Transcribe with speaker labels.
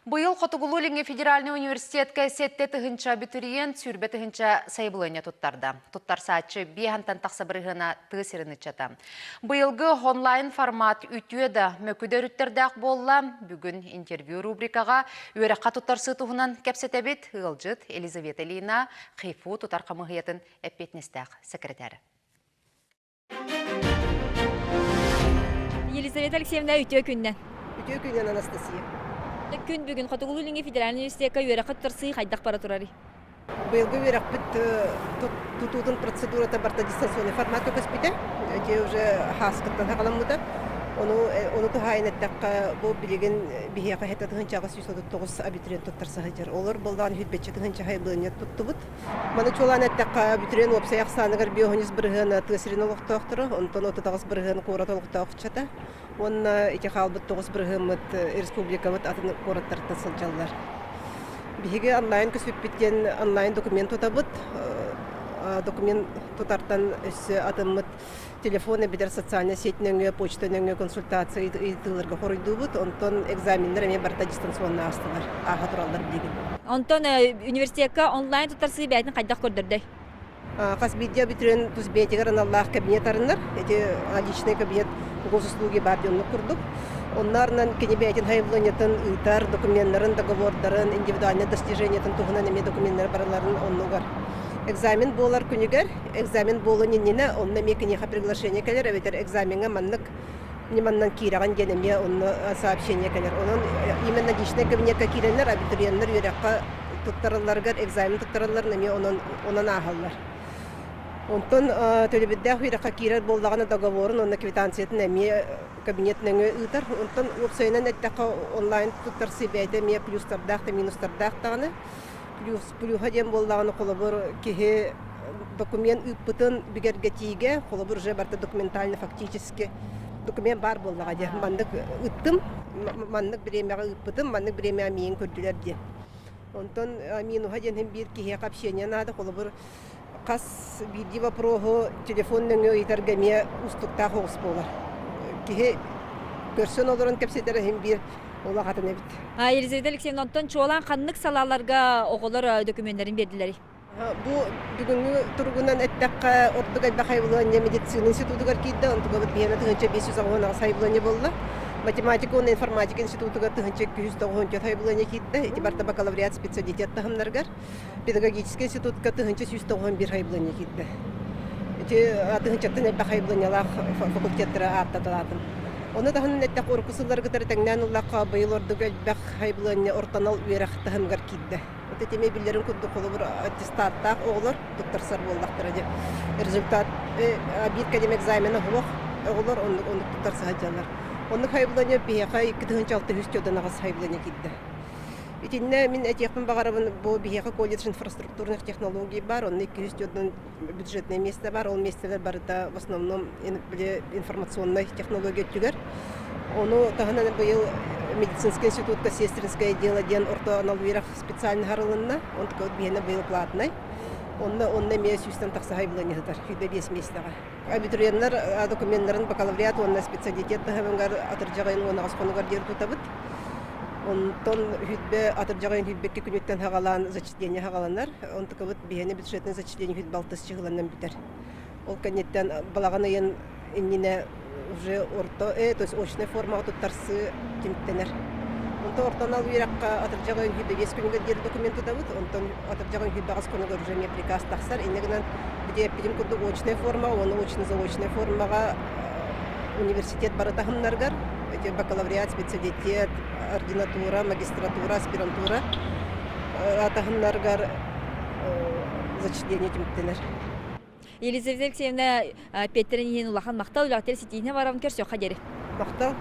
Speaker 1: Быйыл Хотугулуу-Илиҥҥи федеральнай университетка 7 тыһыынча абитуриент 20 тыһыынча сайабылыанньа туттарда. Туттарсааччы биэһантан тахса бырыһыана тыа сирин ыччата. Быйылгы онлайн формат үтүө да, мөкү да өрүттэрдээх буолла. Бүгүн интервью рубрикаҕа үөрэххэ туттарсыы туһунан кэпсэтэбит. Ыалдьыт Елизавета Ильина, ХИФУ тутар хамыыһыйатын эппиэтинэстээх секретарэ.
Speaker 2: Елизавета Алексеевна, үтүө күннэн.
Speaker 3: Үтүө күннэн, Анастасия.
Speaker 2: Күн бүгүн Хотугулуу-Илиҥҥи федеральнай университекка үөрэххэ туттарсыы хайдах бара турарый?
Speaker 3: Быйылгы үөрэхпит тутуутун процедурата барыта дистанционный форматка көспүтэ. Ити уже хааскыттан саҕаламмыта. Ону ону туһаайан эттэххэ, бу билигин биһиэхэ 7839 абитуриент туттарса сылдьар. Олор буоллаҕына 120 тыһыынча сайабылыанньа туттубут. Маны чуолаан эттэххэ, бүтүрүөн уопсай ахсааныгар 53% тыа сирин олохтоохторо, онтон 38% куорат олохтоохчата уонна ити хаалбыт 9 бырыһыаммыт республикабыт атын куораттартан сылдьаллар. Биһиги онлайн көспүппүт диэн онлайн документ тутабыт. Документ тутартан өссө атыммыт телефон эбэтэр социальнай сеть нөҥүө, почта нөҥүө консультация ыйытыыларга хоруйдуубут. Онтон экзаменнар эмиэ барыта дистанционно аастылар, ааһа тураллар билигин.
Speaker 2: Онтон университекка онлайн туттарсыы бэйэтин хайдах көрдөрдөй?
Speaker 3: Хас биирдии абитуриент тус бэйэтигэр аналлаах кабинет арынар. Ити личный кабинет госуслуги баар диэн курдук. Оннарынан кини бэйэтин сайабылыанньатын ыытар, докуменнарын, договордарын, индивидуальнай достижениятын туһунан эмиэ докуменнары барыларын оннугар. Экзамен буолар күнүгэр, экзамен буолуон иннинэ онно эмиэ киниэхэ приглашение кэлэр, эбэтэр экзамеҥҥа маннык ньыманнан киирэҕин диэн эмиэ онно сообщение кэлэр. Онон именно личный кабинекка киирэннэр абитуриеннар үөрэххэ туттаралларыгар экзамен туттаралларын эмиэ онон, онон ааһаллар. Онтон төлөбүрдээх үөрэххэ киирэр буоллаҕына договорун уонна квитанциятын эмиэ кабинет нөҥүө ыытар. Онтон уопсайынан эттэххэ онлайн туттарсыы бэйэтэ эмиэ плюстардаах да минустардаах даҕаны. Плюс плюһа диэн буоллаҕына холобур киһи документ ыыппытын бигэргэтиигэ холобур уже барыта документально фактически документ баар буоллаҕа диэн маннык ыыттым маннык бириэмэҕэ ыыппытым маннык бириэмэҕэ миигин көрдүлэр диэн. Онтон минуһа диэн иһин биир киһиэхэ общение наада холобур хас биирдии вопроһу телефон нөҥүө ыйытарга эмиэ уустуктаах оҕус буолар. Киһи көрсөн олорон кэпсэтэр иһин биир улахан эбит.
Speaker 2: Елизавета Алексеевна, онтон чуолаан ханнык салааларга оҕолор докумуоннарын биэрдилэрий?
Speaker 3: Бу бүгүҥҥү туругунан эттэххэ, ордук элбэх сайабылыанньа медицина институтугар киирдэ, онтукабыт биһиэнэ 1588 сайабылыанньа буолла. Математика уонна информатика институтугар 1294 сайабылыанньа киирдэ. Ити барыта бакалавриат специалитет таһымнарыгар. Педагогическай институтка 1191 сайабылыанньа киирдэ. Ити тыһыынчаттан элбэх сайабылыанньалаах факультеттары ааттаталаатым. Ону таһынан эттэххэ, урукку сылларга кытары тэҥнээн ыллахха, быйыл ордук элбэх сайабылыанньа орто анал үөрэх таһымыгар киирдэ. Вот ити эмиэ биллэрин курдук, холобур, аттестаттаах оҕолор туттарсар буоллахтара дьэ. Результат биир кэлим экзамена суох оҕолор оннук оннук туттарса сылдьаллар. Оннук сайабылыанньа биһиэхэ 2604 аҕыс сайабылыанньа киирдэ. Итиннэ мин этиэхпин баҕарабын, бу биһиэхэ колледж инфраструктурных технологий баар, онно 204 бюджетное место бар, ол миэстэлэр барыта в основном информационнай технология өттүгэр. Ону таһынан быйыл медицинский институтка сестринское дело диэн орто анал үөрэх специальный арылынна. Онтука биһиэнэ быйыл платный. Онно онно эмиэ сүүстэн тахса сайабылыанньа сытар, 25 миэстэҕэ. Абитуриеннар докуменнарын бакалавриат уонна специалитет таһымыгар атырдьах ыйын 18 хонугар диэри тутабыт. Онтон хүтбэ атырдьах ыйын 22 күнүттэн хагалаан зачисление хагаланар. Онтукабыт биһиэнэ бюджетный зачисление хүт балтыс чыһыланан бүтэр. Ол кэнниттэн балаҕан ыйын иннинэ уже орто, то есть очная формаҕа туттарсыы түмүктэнэр. Онтон орто анал үөрэххэ атырдьах ыйын 25 күнүгэр диэри документ тутабыт. Онтон атырдьах ыйын 28 күнүгэр уже эмиэ приказ тахсар. Инньэ гынан бити эппитим курдук очная формаҕа уонна очно-заочная формаҕа университет бары таһымнарыгар эти бакалавриат, специалитет, ординатура, магистратура, аспирантура таһымнарыгар зачисление түмүктэнэр.
Speaker 2: Елизавета Алексеевна Петр иһин улахан махтал, үлэҕитигэр ситиһиини барабын көрсүөххэ диэри.
Speaker 3: Махтал.